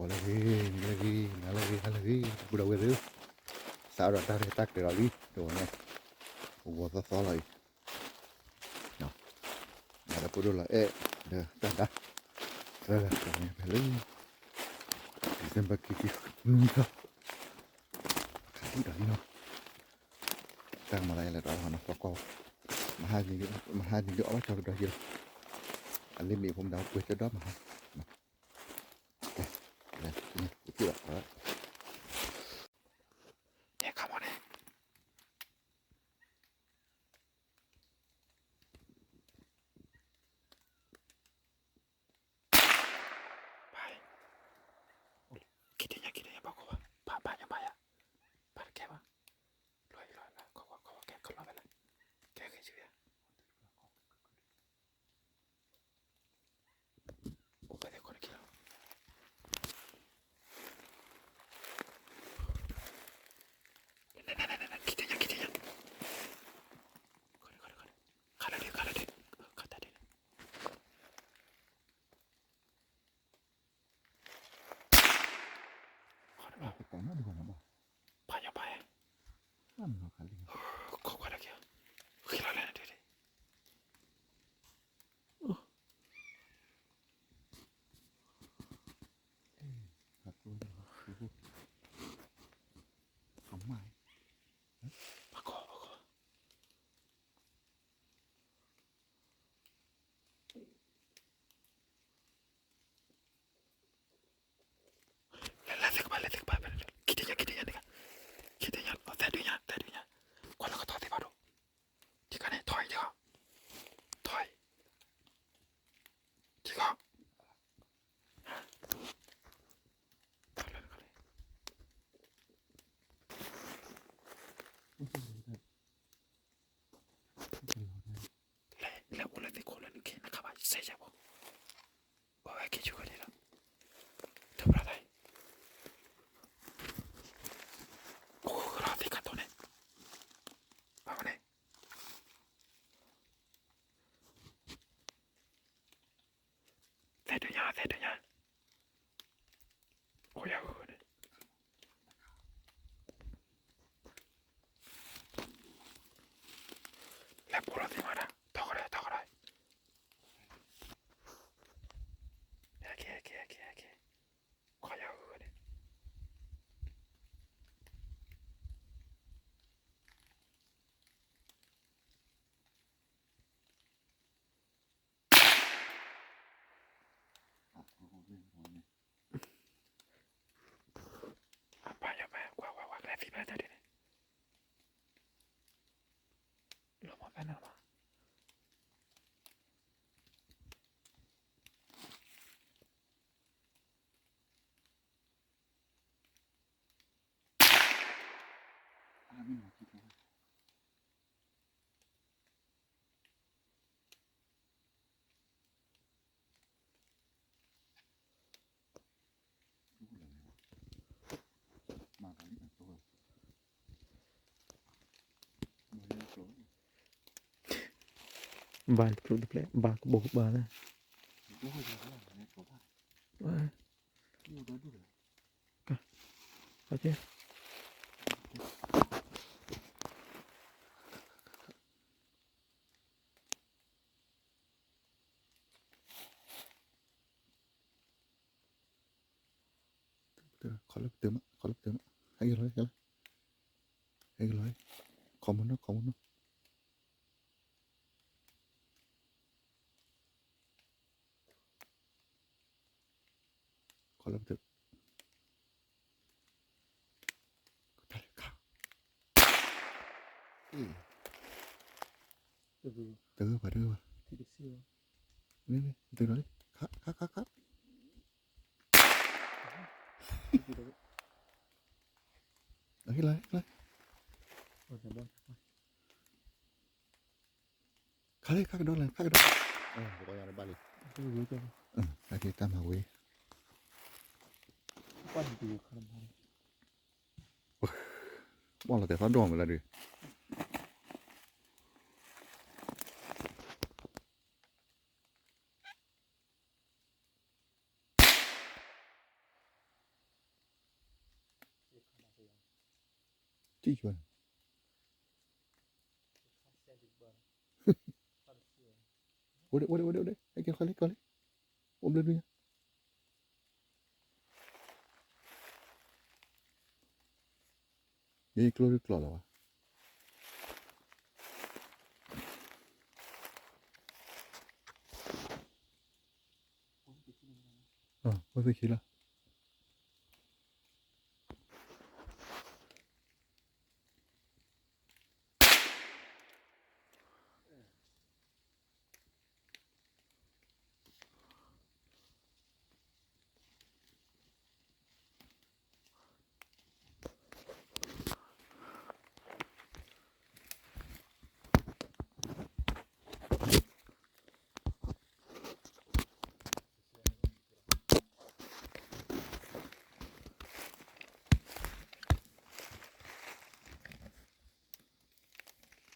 ဂီၤလၢအဂ့ၤ, နံၤလၢအဂ့ၤ, နၤလၢအဂ့ၤ, ဟါလၢအဂ့ၤ, ပုၢ်ဒီးဝဲၢ်သ့ၣ်, စးထီၣ်ဒီးတၢ်ရဲၣ်တၢ်ကျဲၤလီၤလံ, တဝီညါ, ဂီၤသီသီလီၤအံၤ, နၤဒီးဖိဒိၣ်လီၤအဲၣ်, ဒီးတၢ်ဒါ, သၢဂၤ တဝီညါဖဲလၢ December ခံဆံနွံသီ, ခးထံၣ်ဒီးလံနီၤ, တၢ်ကမၤလၢယလဲၤဒီးနီၤ, သီကွၢ်, မဟါနံၤဒုးအီၣ်ဘၣ်ကၠီကဒီးယံၤလီၤ, အလ့ၣ်မ့ၣ်အဖိမတၤပှဲၤကၠီဒီးမဟါ, ကဲ, ကဲ, ကဲ, ကဲ, ဟဲခါမီၤန့ၣ် ဘၣ်, ခံတညါ ခံတညါ ဘၣ်ကိးဘၣ်, ဘၣ် ဘၣ်ညါ ဘၣ်ယၤ, ဘၣ်တကဲဘၣ်, လီၤအံၤလီၤ, ကွၢ်ကွၢ်ကွၢ်ကွၢ်, ကဲ ကလီၤဝဲလၢ, ကဲ ကဲ ကဲ, အိၣ်ဖဲလဲၣ် ခိၣ်နခံလီၤ, နနနနန ခံတညါ ခံတညါ, ခါလၢဒုး ခါလၢဒုး, ခါတၢ်ဒုး ခီၣ်တဘၣ်, ပကမၤဒ်ဂီၤမးဘၣ်, ပှၤညီပှၤ, ခီၣ်ခွါတၢ်က့ၤ, ဃ့လီၤလဲၣ်နဒုး, ပှၤကီၢ် ပှၤကီၢ် လဲၤ လဲၤသ့ကဘၣ် လဲၤသ့ကဘၣ်, ခံတညါ ခံတညါန့ၣ်, ခံတညါ, သၢဒုညါ သၢဒုညါ, ကွၢ်လၢကထီၣ်သ့ဘၣ်ဒိၣ်, ထံကီၢ်န့ၣ် ထီၣ်အံၤထံကီၢ်, ထီၣ်အံၤ, ထံကီၢ်, ထီၣ်လၢနကလဲၤ လဲၤအိၣ်လၢသ့ၣ်ခိၣ်လၢနခ့နခါဘၣ်စဲးယဲၢ်ဘိ, အိၣ်ဝဲက့ၤဆူကဒံးလီၤ, ထၢဖျါသးအံၤ, အိၣ်သ့ၣ်ခါတိၢ်န့ၣ်, ဘၣ်မနုၤန့ၣ် သဲဒုညါ သဲဒုညါ, အိၣ်ယၤဂုၤဂုၤန့ၣ်, လဲၤပိာ်လီၤသ့မးဒၣ် ထီၣ်ကဒီး ထီၣ်ကဒီး, ဟဲက့ၤ ဟဲက့ၤ ဟဲက့ၤ ဟဲက့ၤ, ခီယၤဂုၤဂုၤန့ၣ် အပၢ်ယွၤမဲ ကွၢ်ကွၢ်ကွၢ် ကလဲၤသံဖဲတၢ်ဒ်န့ၣ် လီၤမၢ်ဖဲန့ၣ်လီၤမး ဘၣ်တဖျိတဖျဲၣ် ဘၣ်ကဘိးကဘၣ်လၢ က က ခီလၢပတုာ်မး ခီလၢပတုာ်မး ဟဲက့ၤလီၤ ဟဲက့ၤလီၤ ခီမနီၤ ခီမနီၤ ခီလၢပတုာ် တၢ်လဲၤခါ တဂ့ၤဘၣ် တဂ့ၤဘၣ် မ့ၢ်မ့ၢ် တုာ်လီၤလံ ခါ ခါ ခါ ခါ ဟဲလီၤ ဟဲလီၤ ခါလံ ခါကဒီးလံ ခါကဒီး ပကယါတဘၣ်လံ တၢ်က့တၢ်မၤဝဲ ဘၣ်လီၤတဲာ်သီဒိၣ်မးလၢဒုး ထံၣ်ကၠီန့ၣ် အိၣ်ဒံး အိၣ်ဒံး အိၣ်ဒံး အိၣ်ဒံး ဟဲက့ၤဃီလံ ကီၤလံ အိၣ်ဘျုးဘျုးညါ ယကျိဒ်ကျိလီၤဘၣ် အိၣ်သုခ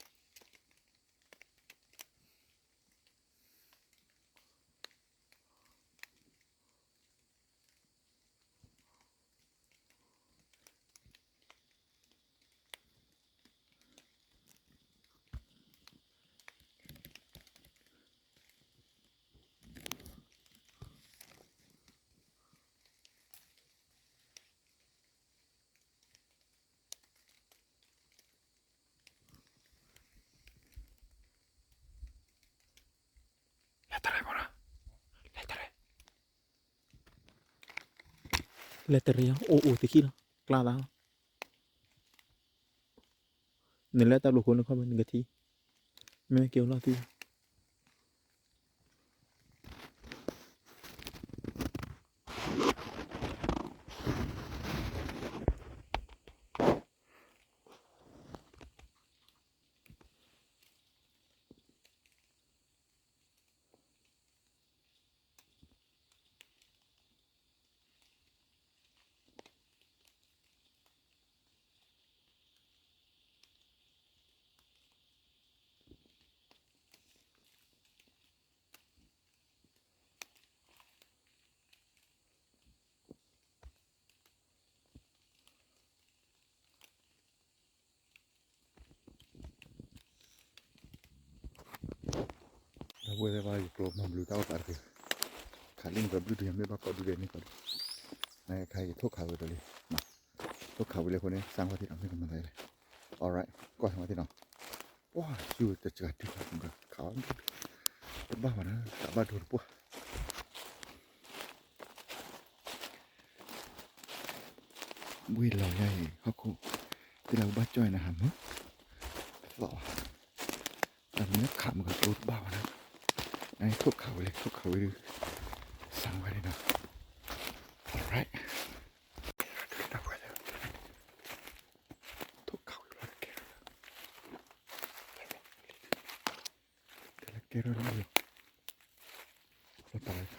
ံလီၤ လဲၤတရဲမနီၤ လဲၤတရဲ လဲၤတရဲ အိၣ်အိၣ်တခံလီၤ ကျါသး နလဲၤတၢ်ဘျုးဃိနခီၣ်ဖဲနကထံၣ် မ့ၢ်က့ၤအိၣ်လီၤသံ ဒီပုၢ်ဝဲၢ်သ့ၣ်တဖၣ် ယကျိမၤဘျုးတၢ်အိၣ်သးတက့ၢ်. ခးလံနကဘျုးဒုး မ့ၢ်ဘၣ်ကီၢ်ဒုးဒဲးန့ၣ်ကီၢ်ဒုး, နခါယထိၣ်ခးဝဲတလံ, ထိၣ်ခးဝံၤလံအဃိန့ၣ် စၢ်ဝဲသ့ၣ်ဒီးမ့ၢ်ကမၤသးလဲၣ်, alright ကွၢ်စၢ်ဝဲသ့ၣ်နီၤ, ပှၤ ဆူတကၤဒုးခးဝဲ, တဘၣ်ဘၣ်နၤ တဘၣ်ဒိတပှၢ် ဝ့ၢ်လီၤယၤအံၤ ဟီၣ်ခိၣ် သ့ၣ်လၢကဘၣ်ကၠီၣ်အံၤနဟးမုာ်, သီၣ်ဘၣ်, တၢ်မ့ၢ်ခးမုာ်ကကျိတဘၣ်ဘၣ်နၤ, နထိၣ်ခးဝံၤလံ ထိၣ်ခးဝံၤဒုး, စၢ်ဝဲန့ၣ်နီၤ, alright, ထိၣ်ခးဝံၤလီၤတကဲ, တလဲၤကဲထီၣ်လၢယိၤ, လၢတၢ်ခး,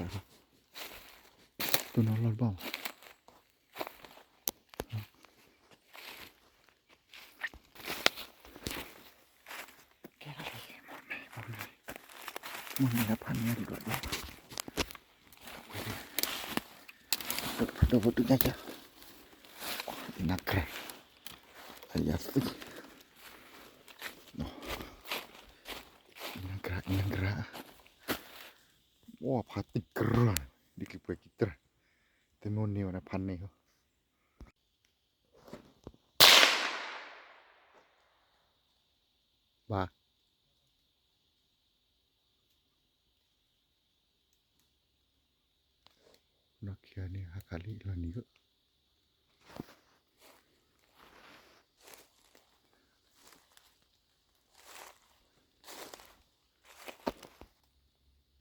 တိၢ်နီၣ်လီၢ်တဘၣ်မး ကဲထီၣ်လၢယိၤ, မ့ၢ်န့ၣ်, မ့ၢ်န့ၣ်, မ့ၢ်န့ၣ်လၢဖးန့ၢ်ဒံးဒီးယိၤ, ဒီးဖးဒိၣ်ဖိတုၤညါကၢ, နၤကြၢး, အယၤသံ, နၤကြၢး, နၤကြၢး, အိၣ်ဖးတံၢ်ကြၢ, ဒ်က့ၤပှဲၤကံတြၢ်, တမ့ၢ်န့ၢ်ဝဲဒၣ်ဖးန့ၢ်ဟီ ဘၣ်, နီၢ်ခံဂၤန့ၣ် ဟးခးလံလီၤနံ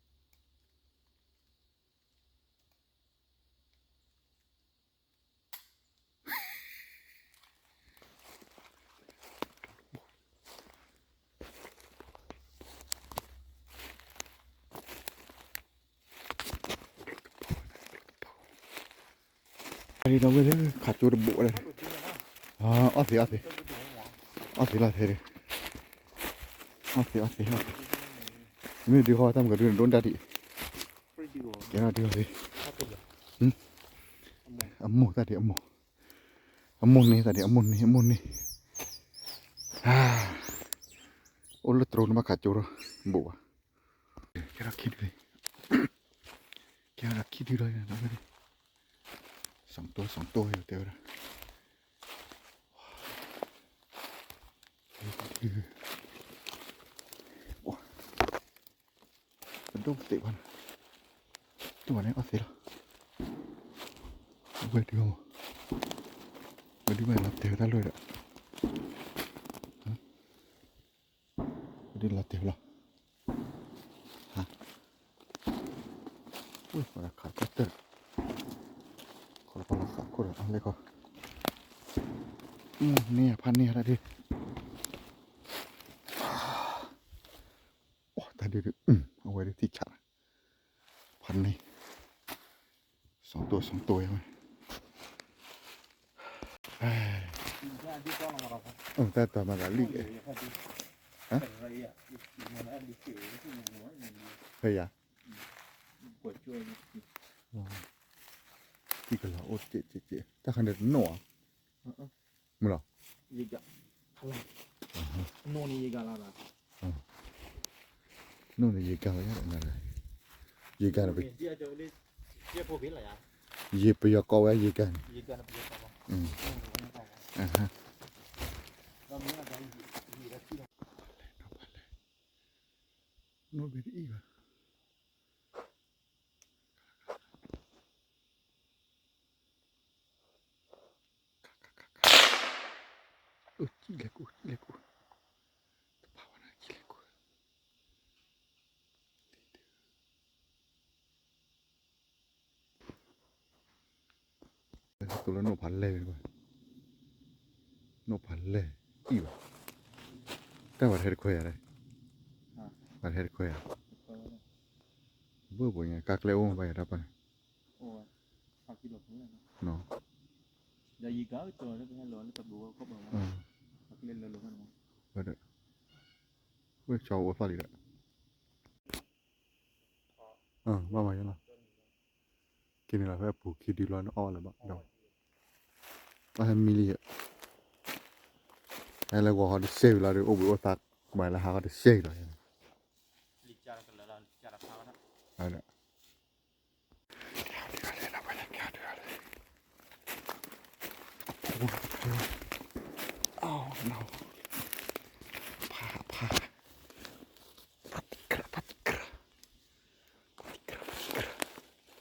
ၤဧၢ.ဒီးဝဲလၢခးကၠိတဘိလၢ, အီၣ်သ့အီၣ်သ့, အီၣ်သ့လီၤထဲဒၣ်, အီၣ်သ့အီၣ်သ့, မ့ၢ်ဒုးဃီတၢ်မုၢ်ကဒုးနဒိၣ်တၢ်ဒံး, ကဲထီၣ်ဒုးအီၣ်သ့, အမိၢ်တၢ်ဒံးအမိၢ်, အမိၢ်န့ၣ်တၢ်ဒံး အမိၢ်န့ၣ် အမိၢ်န့ၣ်, အိၣ်လၢတြိၤန့ၣ်ဘၣ်ခးကၠိထီၣ် ဘူးဘၣ်, ကဲထီၣ်ခံဒုလံ, ကဲထီၣ်ခံဒုလီၤ, စီၤတိၢ် စီၤတိၢ် တဲဝဲဒၣ် ပဒိၣ်ပသ့ၣ်ဘၣ်န့ၣ်, တူၢ်ဘၣ်န့ၣ်အီၣ်သ့လီၤ, ဝဲဒုးမး, ဝဲဒုးမးလီၤတဲာ်ဝဲတၢ်လီၢ်ဒီး, ဝဲဒုးလီၤတဲာ်ဝဲလီၤ, ဟါ, ဝဲခးတၢ်တၢ်, ခီလီၤခီလီၤခးခိၣ်ဒီးအီၣ်လဲၣ်ခီ, န့ၢ်ဖးန့ၢ်တၢ်ဒုး တၢ်ဒုးဒုး, အဝဲဒုးထံၣ်ဆးလီၤ, ဖးန့ၢ်, စီၤတိၢ် စီၤတိၢ်ယါဝဲ, တၢ်တမၤသးလံ, ဖဲယၤ, ထံကလီၤအိၣ်ကဲးကဲးကဲး, တၢ်ခါန့ၣ်တနီၣ်ဧါ, မုၢ်လီၤ, နီၣ်န့ၣ်ယကၤလီၤ, နီၣ်န့ၣ်ယကၤဝဲ, ယကၤန့ၣ်, ယပယီၤကိးဝဲယကၤန့ၣ်, နီၣ်ဘ့တအံၣ်ဘၣ် အိၣ်ကံၣ်လဲၤကူၣ် ကံၣ်လဲၤကူၣ်, တပာ်ဝဲဒၣ်ကံၣ်လဲၤကူၣ်, တိၢ်လၢနီၣ်ဖးလဲၢ်, နီၣ်ဖးလဲၢ်အံၣ်ဘၣ်, တၢ်ဘၣ်တဟဲတခွဲယၤလဲၣ်, ဘၣ်တဟဲတခွဲယၤ, ဘၣ်ပှၤညါကါကျဲအိၣ်မးဘၣ်ယၤတၢ်ပၢ်န့ၣ် ဝဲဒၣ်, ဝဲၢ်ဆီအိၣ်သီၣ်လံဒီး, ဘၣ်မၤယါလီၤ, က့ၤန့ၣ်လီၤဖဲအပူၤခံဒုလီၤန့ၣ်အီၣ်လၢၤဘၣ်ဒီး, ဘၣ်ဟဲမံလံ, ဟဲလၢဂီၤဟီတစဲးဝံၤလီၤဒီး အိၣ်ဘှံးအိၣ်သါ, မၤလၢဟးဟီတစဲးလီၤ, ဒီး ဖးဖး, ပှၤတံၢ်ကြၢး ပှၤတံၢ်ကြၢး, ပှၤတံၢ်ကြၢး, ပှၤတံၢ်ကြၢး. ဂီၤလၢဂ့ၤ, နံၤလၢဂ့ၤ, နၤလၢ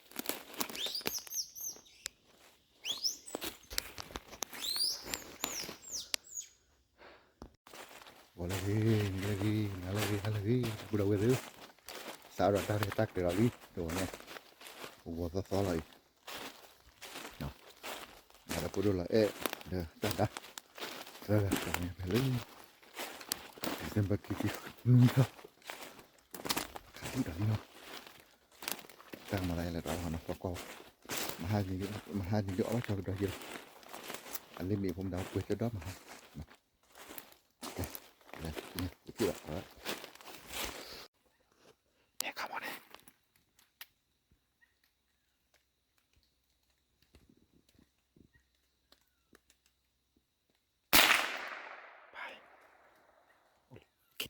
ဂ့ၤ, ဟါလၢဂ့ၤ, ပုၢ်ဒီဝဲၢ်သ့ၣ်, စးထီၣ်တၢ်ရဲၣ်တၢ်ကျဲၤလီၤလံ, တဝဲန့ၣ်, ပဂီၤသီသီလီၤအံၤ, ဒီးပဒိၣ်လီၤအဲၣ်, ဒီးတၢ်ဒါ, သၢဂၤန့ၣ်ဖဲလၢ, December ခံဆံနွံသီ, ခါဆူၣ်ဒီးလံနီၤ, တၢ်မၤလၢယလဲၤဒီးနီၤ ကွၢ်ကွၢ်, မဟါနံၤဒုးအီၣ်ဘၣ်ကဒီးယဲလီၤ, အလ့မ့ၢ်ဖိမတၤကွဲးကဒီးမဟါ, ကဲ, လဲၤ, လဲၤ, လဲၤ, လဲၤ, ဘၣ်, က့ၤတညါ က့ၤတ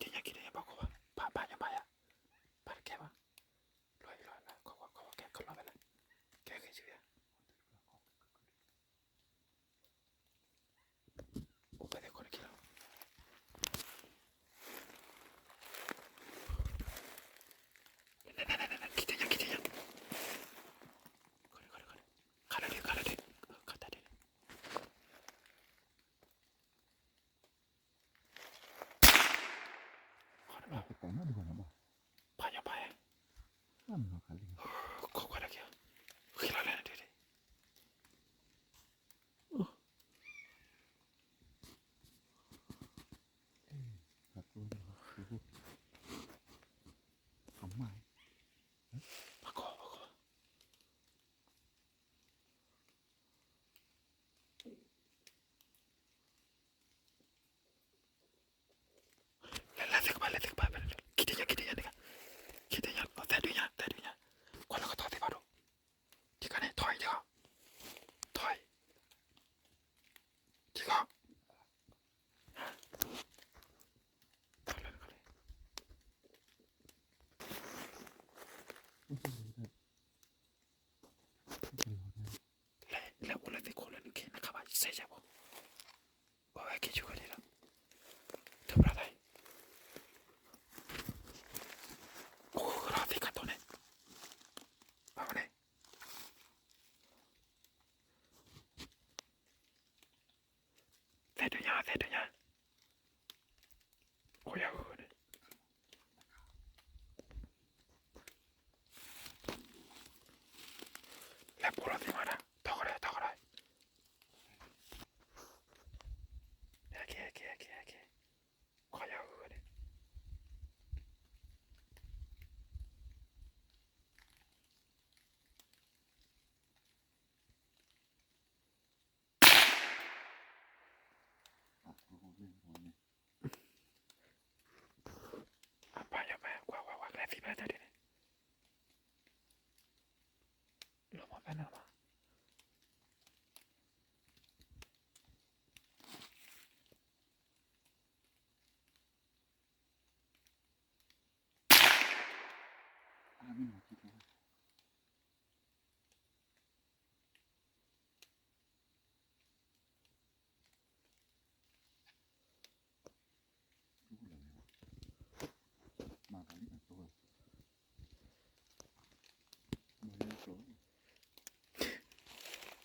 ညါ ဘၣ်ကီဘၣ်, ဘၣ် ဘၣ်ညါ ဘၣ်ယၤ, ဘၣ်တကဲဘၣ်, လီၤအံၤလီၤ, ကီဘၣ် ကီဘၣ် ကဲ ကလီၤဝဲလၢ, ကဲ ကဲ ကဲ အိၣ်ဖဲလဲၣ် ခိၣ်တက့ၢ်လီၤ, အိၣ်ဖဲလဲၣ် ခိၣ်တက့ၢ်လီၤ, စဲးယဲၢ်ဘိ, အိၣ်ဝဲက့ၤဆူကဒံးလီၤ, ထၢဖျါသးအံၤ, အိၣ်လီၤသ့ၣ်ခါတီန့ၣ်, အဝဲန့ၣ် သဲဒုးညါ သဲဒုးညါ, အိၣ်ယၤဧၢန့ၣ်, လဲၤပိာ်လီၤသ့ၣ်မးဒၣ် ထီၣ်ကဒီး ထီၣ်ကဒီး, ဟဲက့ၤ ဟဲက့ၤ ဟဲက့ၤ ဟဲက့ၤ, အိၣ်ယၤဧၢန့ၣ် အပၢ်ယၤမး ကွၢ် ကွၢ် ကွၢ် ကလဲၤသံဖဲတၢ်ဒ်န့ၣ်, လီၤမၢ်ဖဲန့ၣ်လီၤ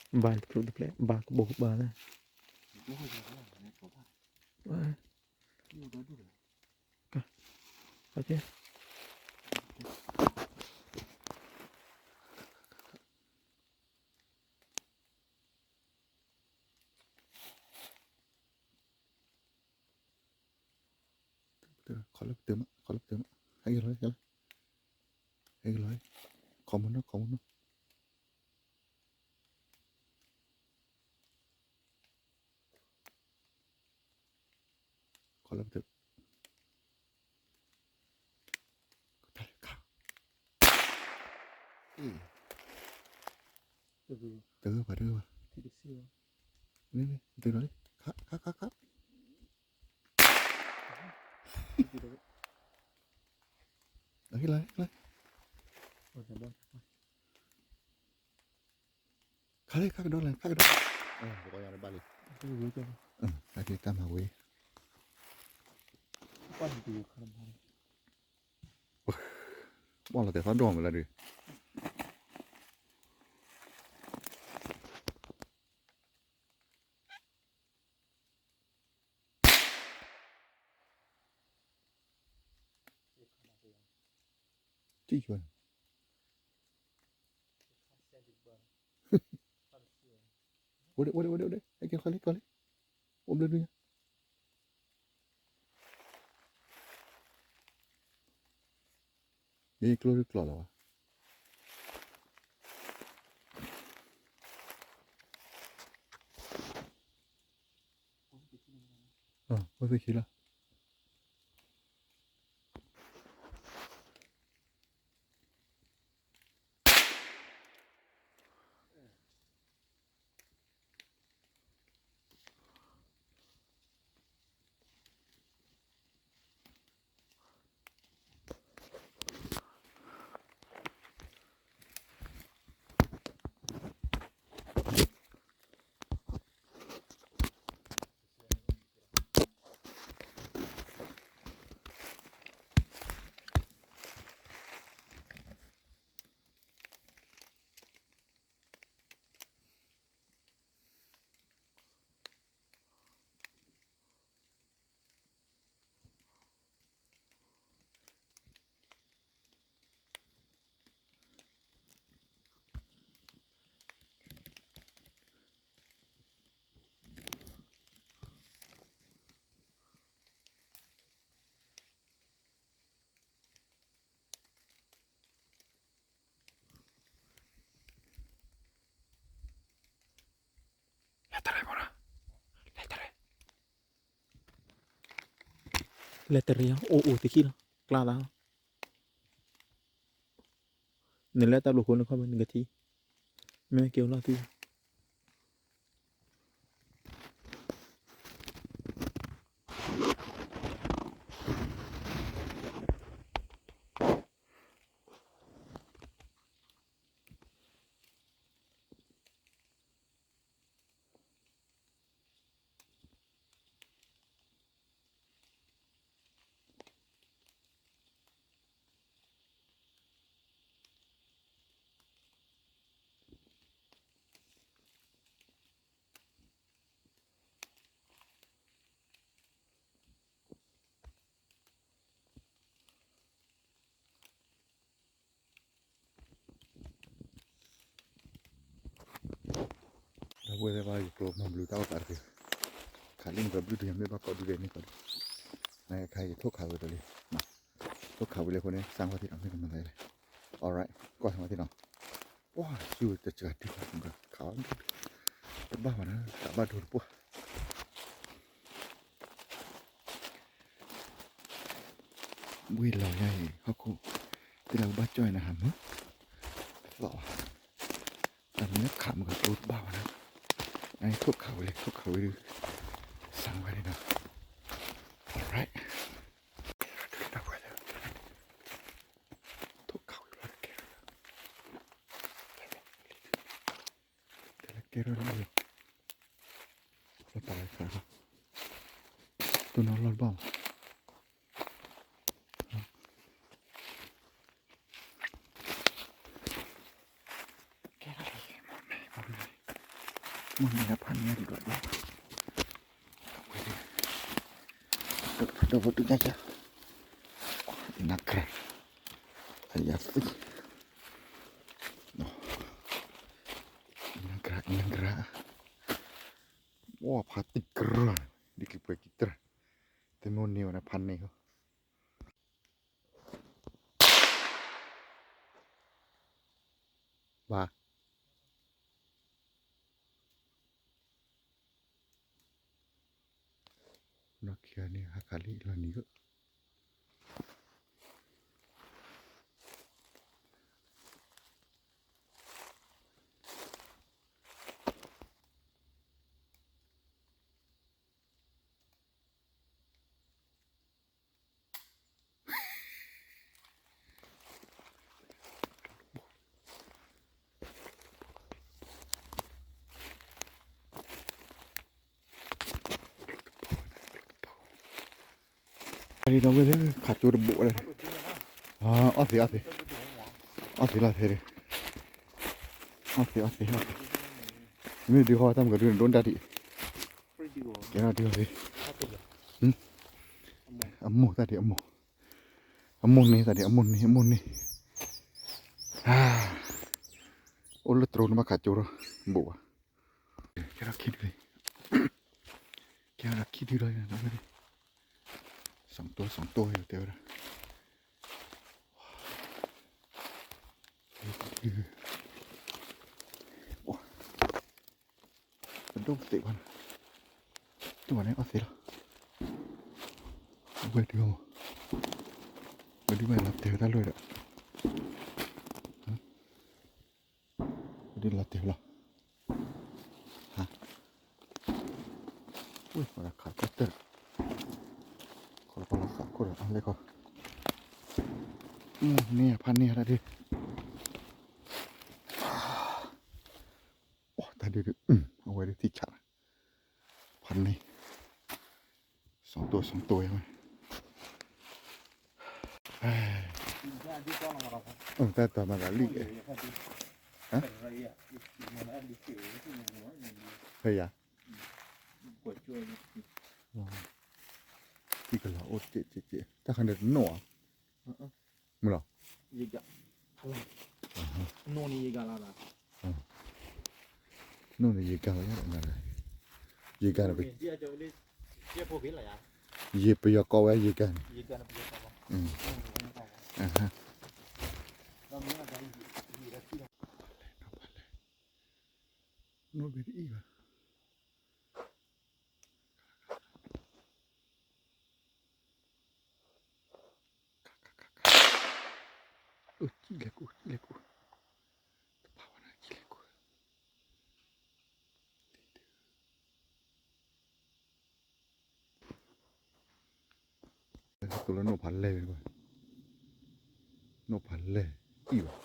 မး, ဘါတဖျိတဖျဲၣ် ဘါကဘိးဘါလၢ က က ခီလၢပတုာ်မး ခီလၢပတုာ်မး ဟဲက့ၤလီၤ ဟဲက့ၤလီၤ ဟဲက့ၤလီၤ ခီမနီၤ ခီမနီၤ ခီလၢပတုာ် ခါ အ့ၣ် တဂ့ၤဘၣ် တဂ့ၤဘၣ် န့ၣ် န့ၣ် တုာ်လီၤလံ ခါ ခါ ခါ ခါ အဟ့ၣ်လီၤ ဟ့ၣ်လီၤ ခါလံ ခါကဒီးလံ ခါကဒီး ပှၤယၤတဘၣ်လံ တၢ်မၤဝဲ ဘၣ်လီၤတဲာ်သီဒိၣ်မးလၢဒုး ထံၣ်ကွၢ် အိၣ်ဒံး အိၣ်ဒံး အိၣ်ဒံး ဟဲက့ၤခီလံ ခီလံ အိၣ်ဘျၢဒုညါ မ့ၢ်ကျိဒုကျိလီၤဘၣ် အိၣ်သုခံလီၤ လဲၤတရံးမးနီၤ လဲၤတရံး လဲၤတရံး အိၣ်အိၣ်သ့ၣ်ခံလီၤ ကျါသး နလဲၤတၢ်ဘျုးဃိနခီၣ်ဘၣ်နကထံၣ် မ့ၢ်က့ၤအိၣ်လီၤသံ ဝဲသ့ၣ်ဘၣ်ယကျိမၤဘျုးတၢ်အိၣ်သးတက့ၢ်. ခးလံနကဘျုးတုၤယမ့ၢ်ဘၣ်ကီဒုဒဲးန့ၣ်ကီဒု, နခါယထိၣ်ခးဝဲတလံ, ထိၣ်ခးဝံၤလံအဃိန့ၣ် စၢ်ဝဲသ့ၣ်ဒီးမ့ၢ်ကမၤသးလဲၣ်. Alright, ကွၢ်သးဝဲသ့ၣ်နီၤ, ပှၢ် စုတစှၤဒံးဘၣ် ခးဝဲ, တဘၣ်ဘၣ်နၤ ခးဘၣ်ဒိတပှၢ် ဝ့ၢ်လီၤယၤအံၤ ဟီၣ်ခိၣ်, သ့ၣ်လၢကဘၣ်ကၠီၣ်အံၤနဟးမုာ်, တသီၣ်ဘၣ်, တၢ်မ့ၢ်ခးမုာ်ကကျိတဘၣ်ဘၣ်နၤ, နထိၣ်ခးဝံၤလံ ထိၣ်ခးဝံၤဒုး, စၢ်ဝဲန့ၣ်ဒီး, alright, ထိၣ်ခးဝံၤလီၤတကဲ, တဲလၢကဲထီၣ်လၢယိၤ, လၢပာ်လၢခါ, တိၢ်နီၣ်လီၢ်တဘၣ်မး, ကဲထီၣ်လၢယိၤ, မ့ၢ်မ့ၢ်လၢဖးန့ၢ်ဒံးဒီး, ဒီးပတုညါက, နကြၢး, အယၤသံ, နကြၢး, နကြၢး, အိၣ်ဖးတံၢ်ကြၢး, ဒ်ကပှဲၤကံတြၢ်, တမ့ၢ်န့ၢ်ဝဲဒၣ်ဖးန့ၢ်ဟီ, ဘၣ် နီၢ်ခံဂၤန့ၣ် ဟးခးလံလီၤနံၤဧၢ. Ready ဒီးဝဲလၢခးကၠိတဘိးလၢ, အီၣ်သ့အီၣ်သ့, အီၣ်သ့လီၤထဲဒၣ်, အီၣ်သ့အီၣ်သ့အီၣ်သ့, မ့ၢ်ဒုးဃီတၢ်မုၢ်ကဒုးန့ၣ်ဒိၣ်တၢ်ဒံး, ကဲထီၣ်ဒုးအီၣ်သ့, အမိၢ်တၢ်ဒံးအမိၢ်, အမိၢ်န့ၢ်တၢ်ဒံးအမိၢ်န့ၢ်အမိၢ်န့ၢ်, အိၣ်လၢတြိၤန့ၣ်ဘၣ်ခးကၠိထီၣ်, ဘိးဘၣ်, ကဲထီၣ်ခံဒုး, ကဲထီၣ်ခံဒုးဒီး, စီၤတိၢ်စီၤတိၢ်ယတဲဝဲဒၣ်, ပဒိၣ်ပသ့ၣ်ဘၣ်န့ၣ်, တိၢ်ဘၣ်န့ၣ်အီၣ်သ့လီၤ, ဝဲဒုး, ဝဲဒုးဘၣ်လီၤတဲာ်ဝဲတၢ်လွဲၢ်ဒီး, ဝဲဒုးလီၤတဲာ်ဝဲလီၤ, ဟါ, ဝဲၢ်ပှၤခးကတၢၢ်, ခီလီၤပှၤလီၤဃးခိၣ်ဒီးအလဲၣ်ခီ, မ့ၢ်န့ၢ်ဖးန့ၢ်တၢ်ဒုး, တၢ်ဒုးဒုး, အဝဲဒုးထံၣ်ဆးလီၤ, ဖးန့ၢ်, စီၤတိၢ်စီၤတိၢ်ယါဝဲ, တၢ်တမၤသးလံ, ဖဲယၤ, ထံကလၤအိၣ်စ့ၢ်စ့ၢ်စ့ၢ်, တၢ်ခါန့ၣ်တနီၣ်ဧါ, မ့ၢ်လီၤ, နီၣ်န့ၣ်ယဂၤလီၤ, ယဂၤလီၤ, ယဂၤန့ၣ်, ယပယီၤကိးဝဲယဂၤန့ၣ်, နီၣ်ဘ့ၣ်တအံၣ်ဘၣ်, အိၣ်ကံၣ်လဲၤကူၣ်, ကံၣ်လဲၤကူၣ်, တဖးဝဲဒၣ်ကံၣ်လဲၤကူၣ်, သိလၢနီၣ်ဖးလဲၢ်, နီၣ်ဖးလဲၢ်, အံၣ်ဘၣ်,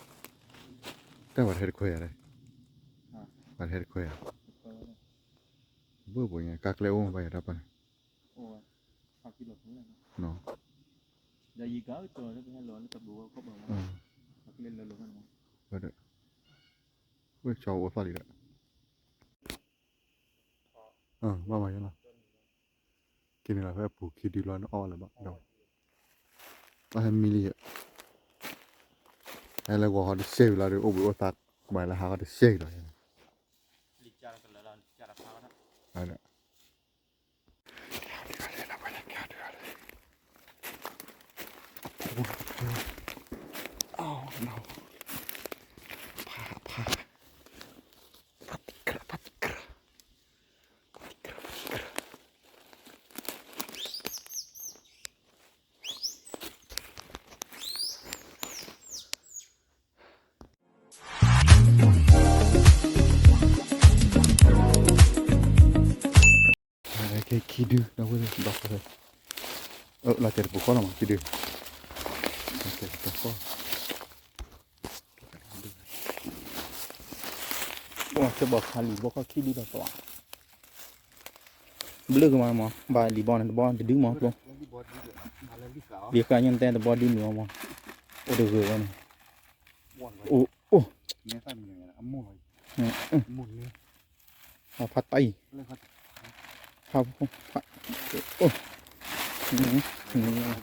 တၢ်ဘၣ်တဟဲတခွဲယၤလဲၣ်, ဘၣ်တဟဲတခွဲယၤ, ဘၣ်ဘၣ်ညါ ကါကျဲအိၣ်ဘၣ်ယၤတၢ်ပၢ်န့ၣ်, ဝဲဒီး, ဝဲဆီအိၣ်သီၣ်လံဒီး, ဘၣ်မၤယါလီၤ, က့ၤန့ၣ်လီၤဖဲအပူၤခံဒုလီၤန့ၣ်အီၣ်လၢၤဘၣ်ဒီး, အဟဲမံလံယဲ, ဟဲလၢဂီၤဟီတစဲးဝံၤလီၤဒီး အိၣ်ဘှံးအိၣ်သါ, ဘၣ်လၢဟးဟီတစဲးလီၤ, ကလၢာ်လီၤ ကလၢာ်ဖးဝဲဒၣ် ကဒုးလဲၣ် ကဒုးလဲၣ် ဖး ဖး ဖးတံၢ်ကြၢး ဖးတံၢ်ကြၢး ဖးတံၢ်ကြၢး ဖးတံၢ်ကြၢး ကဲ ခံဒု ဒီပုၢ်ဝဲၢ် ဒီပုၢ်ဝဲၢ် လီၤတဲာ်တပူၤဃီလီၤမး ခံဒု လီၤတဲာ်တပူၤဃီ ပှၤကဘီခါလံာ်ဘီခီခံဒုလီၤပှၤ ဘျုးကမးမး ဘၣ်လံာ်ဘီန့ၣ် တဘီတဒုမး လံာ်ဃာ်ညါတဲတဘီဒုမးမး အိၣ်တဂ့ၤဝဲန့ၣ် အိၣ် အိၣ် ဖးတံၢ် ဖး ဖး အိၣ်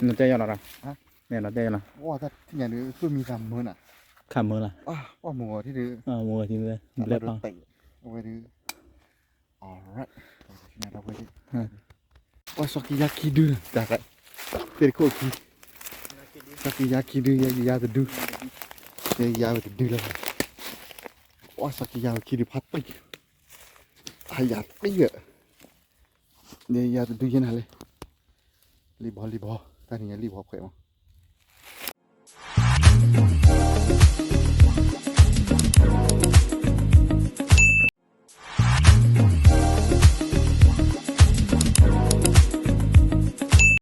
နတဲယၤလီၤ နတဲယၤလီၤ ခးမၢလၢ မ့ၢ်ဂီၤထံၣ် ဘျဲၣ်ပာ် ပှၤစီၤကံယါခံဒု တၢ် သ့ၣ်တခိၣ်ခံ စီၤကံယါခံဒု ယယါတဒု ယယါဝဲတဒုလၢ ပှၤစီၤကံယါဝဲခံဒုဖးတံၢ် ဖးယါတံၢ်ဝဲ ယယါတဒုယဲနၤလံ လံာ်ဘီလံာ်ဘီ တၢ်နံၤညါလံာ်ဘီခွဲးမး